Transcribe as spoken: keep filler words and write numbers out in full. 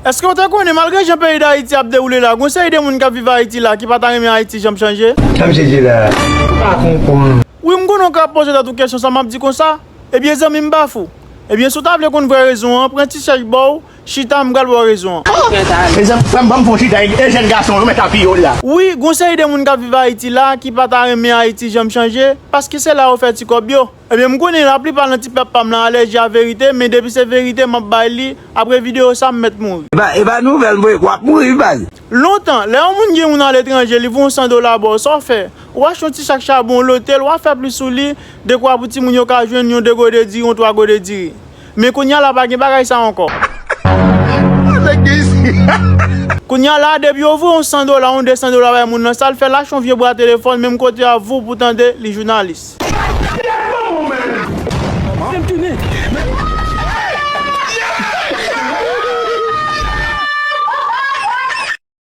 Èske w te konnen, malgre jan peyi Dayiti ap dewoule la, gon seri de moun k ap viv Ayiti la ki pa ta renmen Ayiti janm chanje? Sa m sezi la. M pa konprann. Wi, m konnen w ka ap poze tèt ou kesyon sa, m ap di konsa. Ebyen, zanmi m, pa fou. Ebyen, si w ta vle konn vrè rezon an, pran ti chèch ba w, chita, m pral ba w rezon an. Mezanmi, frè m, ban m fè yon chita, e jèn gason yo mèt ap piye w la. Wi, gon seri de moun k ap viv Ayiti la ki pa ta renmen Ayiti janm chanje, paske se la yo fè ti kòb yo. Ebyen, m konnen laplipa nan ti pèp pa m lan alèji a verite, men depi se verite m ap bay li, apre videyo sa, m mèt mouri. E pa, e pa nouvèl, mwen, w ap mouri, wi, baz. Lontan, lè yon moun gen moun aletranje, li voye yon san dola ba w, sa w fè? Ou achte yon ti sak chabon, w lote l, w a fè plis sou li, dekwa pou timoun yo ka jwenn yon de gode diri, yon twa gode diri. Men kounye a la, pa gen bagay sa ankò. Kounye a la, depi yo voye yon san dola, yon de san dola bay moun nan, sa l fè, l achte yon vye bwa telefòn, menm kote avè w pou tande li jounalis.